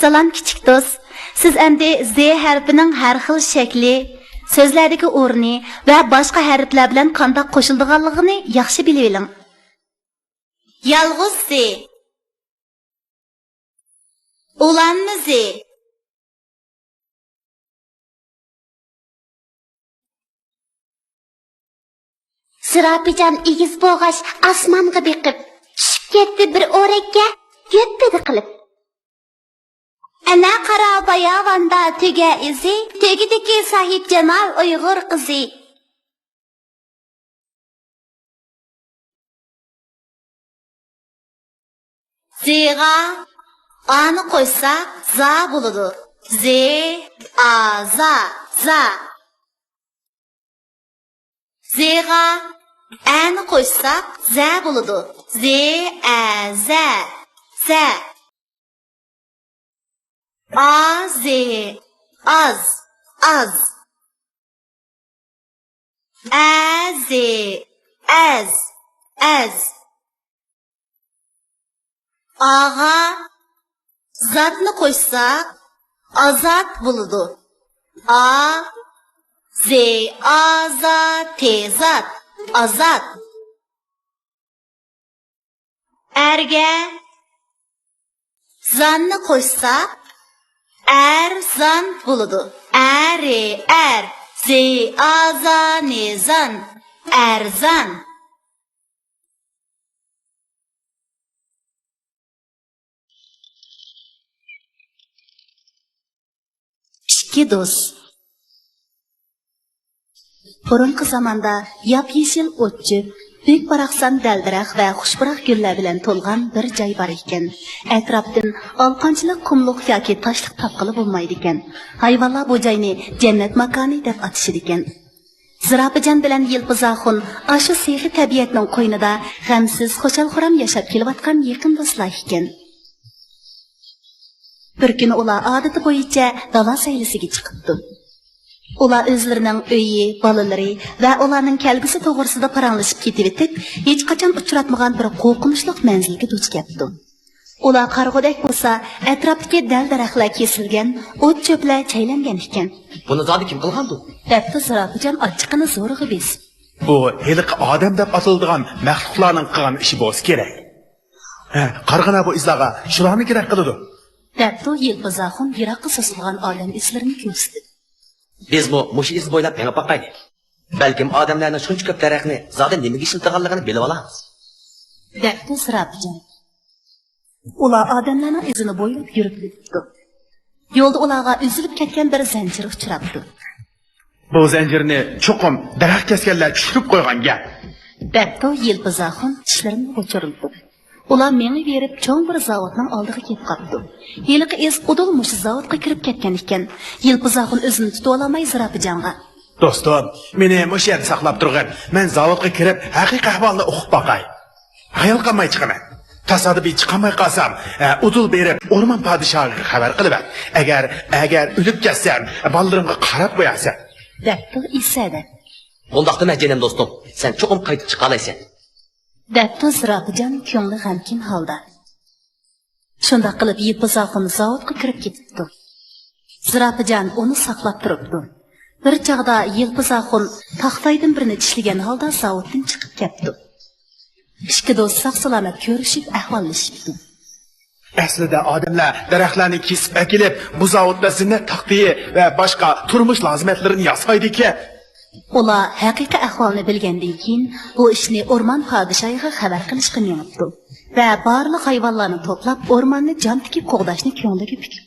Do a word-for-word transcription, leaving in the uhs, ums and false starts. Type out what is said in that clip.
سالام كىچىك دوست. سىز ئەمدى زې ھەرپىنىڭ ھەر خىل شەكلى، سۆزلەردىكى ئورنى ۋە باشقا ھەرپلەر بىلەن قانداق قوشۇلىدىغانلىقىنى ياخشى بىلىۋېلىڭ. يالغۇز زې. ئۇلانما زې. زىراپىجان ئېگىز بولغاچ ئاسمانغا بېقىپ، چۈشۈپ كەتتى بىر ئورەككە، يۆتپىدە قىلىپ. ئەنە قارا باياۋاندا تۆگە ئىزى، تۆگىدىكى ساھىبجامال ئۇيغۇر قىزى. زېغا ئانى قوشساق زا بولىدۇ. زې، ئا، زا، زا. زېغا ئەنى قوشساق زە بولىدۇ. زې، ئە، زە، زە. ئا، زې، ئاز، ئاز. ئە، زې، ئەز، ئەز. ئاغا زاتنى قوشساق، ئازاد بولىدۇ. ئا، زې، ئا، زا، تې، زات، ئازاد. ئەرگە زاننى قوشساق، ئەرزان بولىدۇ. ئەرې، ئەر، زې، ئا، زا، نې، زان، ئەرزان. ئىككى دوست. بۇرۇنقى زاماندا ياپيېشىل ئوت-چۆپ، بۈك-باراقسان دەل-دەرەخ ۋە خۇش پۇراق گۈللەر بىلەن تولغان بىر جاي بار ئىكەن. ئەتراپتىن ئالىقانچىلىق قۇملۇق ياكى تاشلىق تاپقىلى بولمايدىكەن. ھايۋانلار بۇ جاينى جەننەت ماكانى دەپ ئاتىشىدىكەن. زىراپىجان بىلەن يىلپىز ئاخۇن ئاشۇ سېخىي تەبىئەتنىڭ قوينىدا غەمسىز، خۇشال-خۇرام ياشاپ كېلىۋاتقان يېقىن دوستلار ئىكەن. بىر كۈنى ئۇلار ئادىتى بويىچە دالا سەيلىسىگە چىقىپتۇ. ئۇلار ئۆزلىرىنىڭ ئۆيى، بالىلىرى ۋە ئۇلارنىڭ كەلگۈسى توغرىسىدا پاراڭلىشىپ كېتىۋېتىپ، ھېچقاچان ئۇچراتمىغان بىر قورقۇنچلۇق مەنزىلگە دۇچ كەپتۇ. ئۇلار قارىغۇدەك بولسا، ئەتراپتىكى دەل-دەرەخلەر كېسىلگەن، ئوت-چۆپلەر چەيلەنگەن ئىكەن. بۇنى زادى كىم قىلغاندۇ؟ دەپتۇ زىراپىجان ئاچچىقىنى زورىغا بېسىپ. بۇ ھېلىقى ئادەم دەپ ئاتىلىدىغان مەخلۇقلارنىڭ قىلغان ئىشى بولسا كېرەك. ھە، قارىغىنا بۇ ئىزلارغا، شۇلارمۇ كېرەك قىلىدۇ. دەپتۇ يىلپىز ئاخۇن يىراققا سوزۇلغان ئادەم ئىزلىرىنى كۆرسىتىپ. بىزمۇ مۇشۇ ئىز بويلاپ مېڭىپ باقايلى. بەلكىم ئادەملەرنىڭ شۇنچە كۆپ دەرەخنى زادى نېمىگە ئىشلىتىدىغانلىقىنى بىلىۋالارمىز. دەپتۇ زىراپىجان. ئۇلار ئادەملەرنىڭ ئىزىنى بويلاپ يۈرۈپ كېتىپتۇ. يولدا ئۇلارغا ئۈزۈلۈپ كەتكەن بىر زەنجىر ئۇچراپتۇ. بۇ زەنجىرنى چوقۇم دەرەخ كەسكەنلەر چۈشۈرۈپ قويغان گەپ. دەپتۇ يىلپىز ئاخۇن چىشلىرىنى غۇچۇرلىتىپ. ئۇلار مېڭىۋېرىپ چوڭ بىر زاۋۇتنىڭ ئالدىغا كېلىپ قاپتۇ. ھېلىقى ئىز ئۇدۇل مۇشۇ زاۋۇتقا كىرىپ كەتكەن ئىكەن. يىلپىز ئاخۇن ئۆزىنى تۇتۇۋالالماي زىراپىجانغا. دوستۇم، مېنى مۇشۇ يەردە ساقلاپ تۇرغىن. مەن زاۋۇتقا كىرىپ ھەقىقىي ئەھۋالنى ئۇقۇپ باقاي. ھايال قالماي چىقىمەن. تاسادىپىي چىقالماي قالسام، ئە، ئۇدۇل بېرىپ ئورمان پادىشاھىغا خەۋەر قىلىۋەت. ئەگەر، ئەگەر ئۆلۈپ كەتسەم، بالىلىرىمغا قاراپ قويارسەن. دەپتۇ ئىسەدە. ئۇنداقتا مەن جېنىم دوستۇم، سەن چوقۇم قايتىپ چىقالايسەن. دەپتۇ زىراپىجان كۆڭلى غەمكىن ھالدا. شۇنداق قىلىپ يىلپىز ئاخۇن زاۋۇتقا كىرىپ كېتىپتۇ. زىراپىجان ئۇنى ساقلاپ تۇرۇپتۇ. بىر چاغدا يىلپىز ئاخۇن تاختايدىن بىرنى چىشلىگەن ھالدا زاۋۇتتىن چىقىپ كەپتۇ. ئىككى دوست ساق-سالامەت كۆرۈشۈپ ئەھۋاللىشىپتۇ. ئەسلىدە ئادەملەر دەرەخلەرنى كېسىپ ئەكېلىپ، بۇ زاۋۇتتا زىننەت تاختىيى ۋە باشقا تۇرمۇش لازىمەتلىرىنى ياسايدىكەن. ئۇلار ھەقىقىي ئەھۋالنى بىلگەندىن كېيىن، بۇ ئىشنى ئورمان پادىشاھىغا خەۋەر قىلىشقا مېڭىپتۇ ۋە بارلىق ھايۋانلارنى توپلاپ، ئورماننى جان تىكىپ قوغداشنى كۆڭلىگە پۈكۈپ